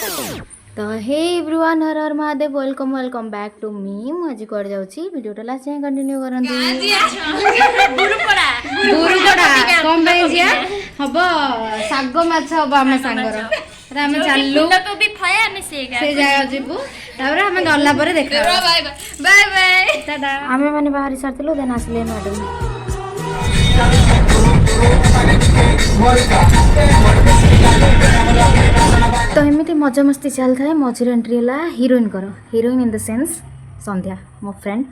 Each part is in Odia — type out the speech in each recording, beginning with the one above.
ତ ହେ everyone, Har Har Mahadev. Welcome, welcome back to me. ମୁଁ ଆଜି କୁଆଡ଼େ ଯାଉଛି, ଭିଡ଼ିଓଟା ଲାଷ୍ଟ ଯାଏଁ କଣ୍ଟିନ୍ୟୁ କରନ୍ତୁ। ବୁରୁପଡା କଣ ପାଇଁ ଯିବା? ହବ ଶାଗ ମାଛ ହବ ଆମ ସାଙ୍ଗର। ତାପରେ ଆମେ ଚାଲୁ। ବି ଫଏ ଆମେ ସେ ସେ ଜାଗା ଯିବୁ। ତାପରେ ଆମେ ଗଲା ପରେ ଦେଖା। Bye bye. ଟାଟା। ଆମେ ମାନେ ବାହାରି ସାରିଥିଲୁ। ଦେନ୍ ଆସିଲେ ମ୍ୟାଡ଼ାମ୍। ତ ଏମିତି ମଜାମସ୍ତି ଚାଲିଥାଏ, ମଝିରେ ଏଣ୍ଟ୍ରି ହେଲା ହିରୋଇନଙ୍କର, ହିରୋଇନ୍ ଇନ୍ the sense ସନ୍ଧ୍ୟା, ମୋ ଫ୍ରେଣ୍ଡ।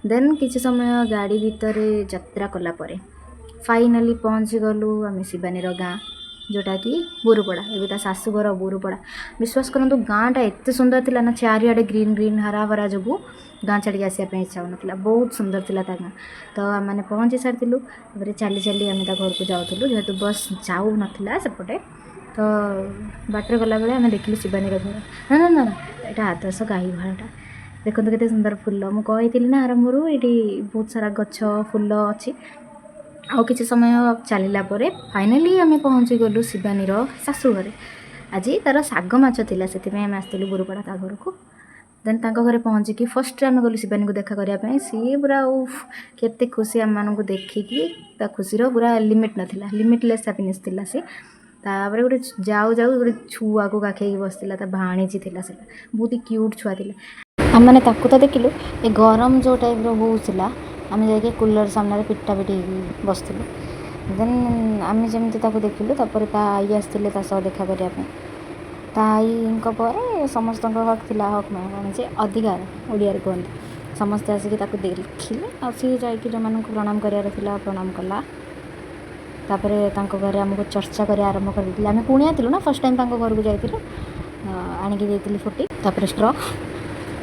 ଦେନ୍ କିଛି ସମୟ ଗାଡ଼ି ଭିତରେ ଯାତ୍ରା କଲା ପରେ ଫାଇନାଲି ପହଞ୍ଚିଗଲୁ ଆମେ ଶିବାନୀର ଗାଁ, ଯେଉଁଟାକି ବୁରୁପଡ଼ା, ଏବେ ତା ଶାଶୁଘର ବୁରୁପଡ଼ା। ବିଶ୍ୱାସ କରନ୍ତୁ, ଗାଁଟା ଏତେ ସୁନ୍ଦର ଥିଲା ନା, ଚାରିଆଡ଼େ ଗ୍ରୀନ୍ ଗ୍ରୀନ୍, ହରା ଭରା ଯୋଗୁଁ ଗାଁ ଛାଡ଼ିକି ଆସିବା ପାଇଁ ଇଚ୍ଛା ହେଉନଥିଲା। ବହୁତ ସୁନ୍ଦର ଥିଲା ତା ଗାଁ। ତ ଆମେମାନେ ପହଞ୍ଚି ସାରିଥିଲୁ। ତାପରେ ଚାଲି ଚାଲି ଆମେ ତା ଘରକୁ ଯାଉଥିଲୁ, ଯେହେତୁ ବସ୍ ଯାଉନଥିଲା ସେପଟେ। ତ ବାଟରେ ଗଲାବେଳେ ଆମେ ଦେଖିଲୁ ଶିବାନୀର ଘର। ନା ନା ନା ନା, ଏଇଟା ଆଦର୍ଶ ଗାଈ ଗୁହାଳଟା। ଦେଖନ୍ତୁ କେତେ ସୁନ୍ଦର ଫୁଲ। ମୁଁ କହିଥିଲି ନା ଆରମ୍ଭରୁ, ଏଇଠି ବହୁତ ସାରା ଗଛ ଫୁଲ ଅଛି। ଆଉ କିଛି ସମୟ ଚାଲିଲା ପରେ ଫାଇନାଲି ଆମେ ପହଞ୍ଚିଗଲୁ ଶିବାନୀର ଶାଶୁ ଘରେ। ଆଜି ତା'ର ଶାଗ ମାଛ ଥିଲା, ସେଥିପାଇଁ ଆମେ ଆସିଥିଲୁ ବୁରୁପଡ଼ା ତା ଘରକୁ। ଦେନ୍ ତାଙ୍କ ଘରେ ପହଞ୍ଚିକି ଫାର୍ଷ୍ଟରେ ଆମେ ଗଲୁ ଶିବାନୀକୁ ଦେଖା କରିବା ପାଇଁ। ସିଏ ପୁରା ଉଫ୍, କେତେ ଖୁସି ଆମମାନଙ୍କୁ ଦେଖିକି। ତା ଖୁସିର ପୁରା ଲିମିଟ୍ ନଥିଲା, ଲିମିଟଲେସ୍ ହ୍ୟାପିନେସ୍ ଥିଲା ସେ। ତାପରେ ଗୋଟେ ଯାଉ ଯାଉ ଗୋଟେ ଛୁଆକୁ କାଖେଇକି ବସିଥିଲା, ତା ଭାଣିଜୀ ଥିଲା ସେଇଟା। ବହୁତ କ୍ୟୁଟ୍ ଛୁଆ ଥିଲା। ଆମେମାନେ ତାକୁ ତ ଦେଖିଲୁ, ଏ ଗରମ ଯେଉଁ ଟାଇପ୍ର ହେଉଥିଲା, ଆମେ ଯାଇକି କୁଲର୍ ସାମ୍ନାରେ ପିଟା ପିଟି ହେଇକି ବସିଥିଲୁ। ଦେନ୍ ଆମେ ଯେମିତି ତାକୁ ଦେଖିଲୁ, ତାପରେ ତା ଆଈ ଆସିଥିଲେ ତା ସହ ଦେଖା କରିବା ପାଇଁ। ତା ଆଈଙ୍କ ପରେ ସମସ୍ତଙ୍କ ହକ୍ ଥିଲା, ହକ୍ ମାନେ କ'ଣ ସେ ଅଧିକାର ଓଡ଼ିଆରେ କୁହନ୍ତି। ସମସ୍ତେ ଆସିକି ତାକୁ ଦେଖିଲେ ଆଉ ସିଏ ଯାଇକି ଯେଉଁମାନଙ୍କୁ ପ୍ରଣାମ କରିବାର ଥିଲା ପ୍ରଣାମ କଲା। ତାପରେ ତାଙ୍କ ଘରେ ଆମକୁ ଚର୍ଚ୍ଚା କରିବା ଆରମ୍ଭ କରିଦେଇଥିଲେ। ଆମେ କୁଣିଆ ଥିଲୁ ନା, ଫାର୍ଷ୍ଟ ଟାଇମ୍ ତାଙ୍କ ଘରକୁ ଯାଇଥିଲୁ। ଆଣିକି ଦେଇଥିଲି ଫ୍ରୁଟି, ତାପରେ ଷ୍ଟ୍ର।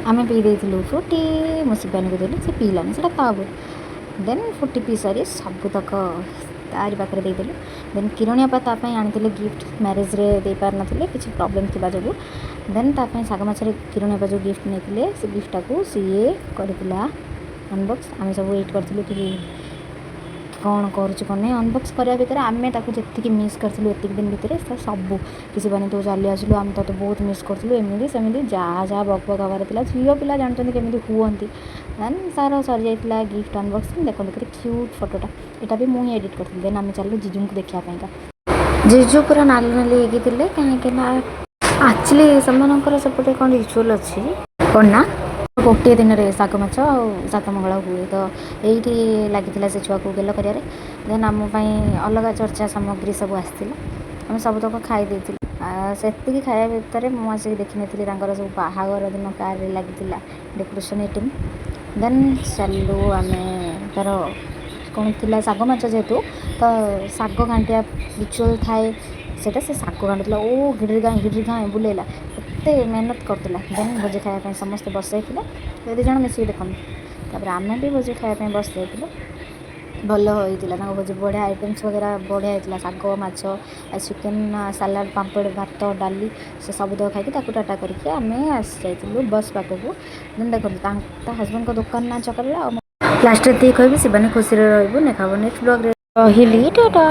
ଆମେ ପିଇ ଦେଇଥିଲୁ ଫ୍ରୁଟି। ମୁଁ ଶିବାନୀକୁ ଦେଲି, ସେ ପିଇଲାନି, ସେଇଟା ତା ଭୁଲ। ଦେନ୍ ଫ୍ରୁଟି ପିଇ ସାରି ସବୁତକ ତାରି ପାଖରେ ଦେଇଦେଲୁ। ଦେନ୍ କିରଣୀ ଅପା ତା ପାଇଁ ଆଣିଥିଲେ ଗିଫ୍ଟ, ମ୍ୟାରେଜ୍ରେ ଦେଇପାରିନଥିଲେ କିଛି ପ୍ରୋବ୍ଲେମ୍ ଥିବା ଯୋଗୁଁ। ଦେନ୍ ତା ପାଇଁ ଶାଗ ମାଛରେ କିରଣୀ ଅପା ଯେଉଁ ଗିଫ୍ଟ ନେଇଥିଲେ, ସେ ଗିଫ୍ଟଟାକୁ ସିଏ କରିଥିଲା ଅନବକ୍ସ। ଆମେ ସବୁ ୱେଟ୍ କରିଥିଲୁ କି କ'ଣ କରୁଛି କ'ଣ ନାହିଁ। ଅନବକ୍ସ କରିବା ଭିତରେ ଆମେ ତାକୁ ଯେତିକି ମିସ୍ କରିଥିଲୁ ଏତିକି ଦିନ ଭିତରେ, ସେ ସବୁ କି ଶିବାନୀ, ତୁ ଚାଲି ଆସିଲୁ, ଆମେ ତୋତେ ବହୁତ ମିସ୍ କରୁଥିଲୁ, ଏମିତି ସେମିତି ଯାହା ଯାହା ବକ ବକ ହେବାର ଥିଲା। ଝିଅ ପିଲା ଜାଣିଛନ୍ତି କେମିତି ହୁଅନ୍ତି। ଦେନ୍ ତାର ସରିଯାଇଥିଲା ଗିଫ୍ଟ ଅନବକ୍ସିଂ। ଦେଖନ୍ତୁ କେତେ କ୍ୟୁଟ୍ ଫଟୋଟା, ଏଇଟା ବି ମୁଁ ହିଁ ଏଡ଼ିଟ୍ କରିଥିଲି। ଦେନ୍ ଆମେ ଚାଲିଲୁ ଜିଜୁଙ୍କୁ ଦେଖିବା ପାଇଁକା। ଜିଜୁ ପୁରା ନାଲି ନାଲି ହେଇକି ଥିଲେ, କାହିଁକି ନା ଆକ୍ଚୁଆଲି ସେମାନଙ୍କର ସେପଟେ କ'ଣ ରିଚୁଆଲ୍ ଅଛି କ'ଣ ନା, ଗୋଟିଏ ଦିନରେ ଶାଗ ମାଛ ଆଉ ସାତମଙ୍ଗଳା ହୁଏ। ତ ଏଇଠି ଲାଗିଥିଲା ସେ ଛୁଆକୁ ଗେଲ କରିବାରେ। ଦେନ୍ ଆମ ପାଇଁ ଅଲଗା ଚର୍ଚ୍ଚା ସାମଗ୍ରୀ ସବୁ ଆସିଥିଲା। ଆମେ ସବୁତକ ଖାଇ ଦେଇଥିଲୁ। ସେତିକି ଖାଇବା ଭିତରେ ମୁଁ ଆସିକି ଦେଖିନେଇଥିଲି ତାଙ୍କର ସବୁ ବାହାଘର ଦିନ କାରରେ ଲାଗିଥିଲା ଡେକୋରେସନ୍ ଆଇଟମ୍। ଦେନ୍ ଚାଲିଲୁ ଆମେ। ତା'ର କ'ଣ ଥିଲା, ଶାଗ ମାଛ ଯେହେତୁ, ତ ଶାଗ ଘାଣ୍ଟିଆ ରିଚୁଆଲ୍ ଥାଏ ସେଇଟା। ସେ ଶାଗ ଘାଣ୍ଟୁଥିଲା ଓ ଘିଡ଼ିରି ଗାଁ ଘିଡ଼ିରି ଗାଁ ବୁଲେଇଲା, ଏତେ ମେହନତ କରୁଥିଲା। ଦେନ୍ ଭୋଜି ଖାଇବା ପାଇଁ ସମସ୍ତେ ବସିଯାଇଥିଲେ। ଏ ଦୁଇ ଜଣ ମିଶିକି ଦେଖନ୍ତୁ। ତାପରେ ଆମେ ବି ଭୋଜି ଖାଇବା ପାଇଁ ବସିଯାଇଥିଲୁ। ଭଲ ହେଇଥିଲା ତାଙ୍କ ଭୋଜି, ବଢ଼ିଆ ଆଇଟମ୍ସ ବଗେରା ବଢ଼ିଆ ହେଇଥିଲା। ଶାଗ ମାଛ, ଚିକେନ୍, ସାଲାଡ଼, ପାମ୍ପଡ଼, ଭାତ, ଡାଲି, ସେ ସବୁତକ ଖାଇକି ତାକୁ ଟାଟା କରିକି ଆମେ ଆସିଯାଇଥିଲୁ ବସ୍ ପାଖକୁ। ଦେନ୍ ଦେଖନ୍ତୁ ତା ହଜବେଣ୍ଡଙ୍କ ଦୋକାନ ନାଁ ଚକରଲା। ଆଉ ଲାଷ୍ଟରେ ଏତିକି କହିବି, ଶିବାନୀ, ଖୁସିରେ ରହିବୁ। ଦେଖା ହେବ ନେକ୍ସଟ ବ୍ଲଗ୍ରେ। ରହିଲି, ଟାଟା।